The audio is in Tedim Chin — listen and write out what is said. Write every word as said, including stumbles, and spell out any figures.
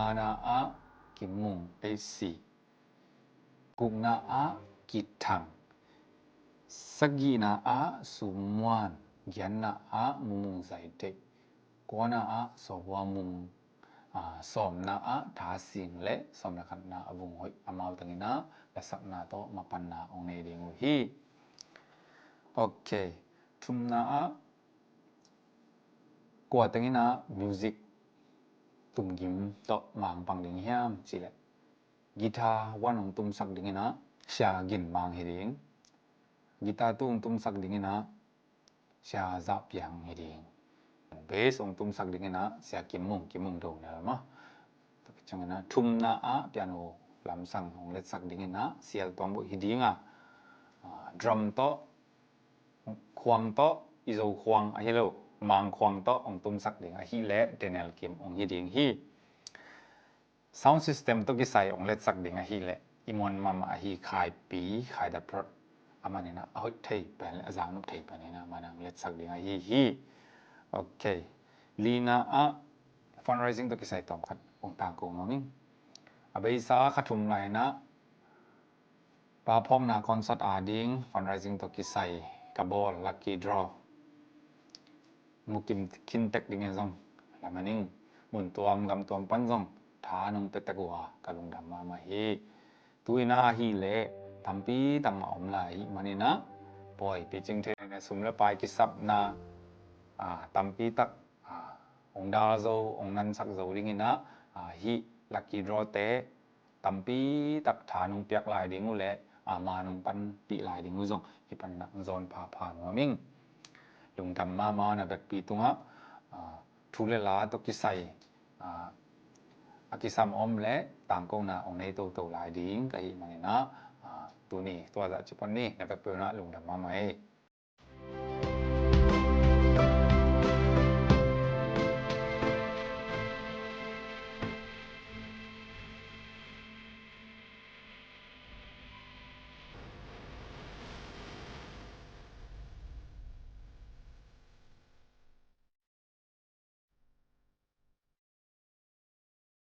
Pangana ah Kim Mung H C. Gukna ah Kithang. Sagihna ah Sum Muan. Gianna ah Mung Mung Zai Deih. Kuana ah Sawhua Mung. Ah, sawmna ah Tha Sing le sawmna khatna ah Vung Hoih, amau tengin ah lasakna tawh mapanna hong nei ding uh hi. Ok. Thumna ah kua tengin ah music tumgim tawh mang pang ding hiam cih leh, guitar one hong tumsak dingin ah Sia Gin Mang hi ding. Guitar two hong tumsak dingin ah Sia Za Piang hi ding. Bass hong tumsak dingin ah Sia Kim Mung, Kim Mung Do Nel mah. Tua khit ciangin ah thumna ah piano lamsang hong letsak dingin ah Sial Tuang Buh hi ding a, ah, drum tawh, khuang tawh, i Zo khuang ahi lo, Mang khuang tawh hong tumsak ding ahih leh Daniel Kim hong hi ding hi. Sound system tawh kisai hong letsak ding ahih leh i muan mahmah ahi Khai Pi, Khai Da Prod, a manin ah a hoih thei pen le a zaknop thei pen in ah a man hong letsak ding ahi hi. Ok. Lina ah fundraising tawh kisai tawmkhat hong tangko nuam ing. A beisa kha thum lai-in ah Pa Phawkna concert ading fundraising tawh kisai ka bawl lucky draw mu kim khin tek dingin zong lamen ing. Mun tuam gam tuam pan zong tha nong pia tek uh a ka lungdam mahmah hi. Tu-in ah ahih leh tampi tak mah om lai ahih manin ah pawi picing thei, sum le pai kisapna, ah, tampi tak, ah, hong dal zo, hong nansak zo dingin ah, ah, hih lucky draw te tampi tak tha nong piak lai ding uh leh, ah, ma nong panpih lai ding uh zong hih pan ah zawn phapha nuam ing. Lungdam mahmah na vekpi tungah, ah, thu le la tawh kisai, ah, a kisam om le tangkona hong nei toto lai ding ka hih manin ah, ah, tuni tua zah ci pon ni, na vekpi un ah lungdam mahmah ei.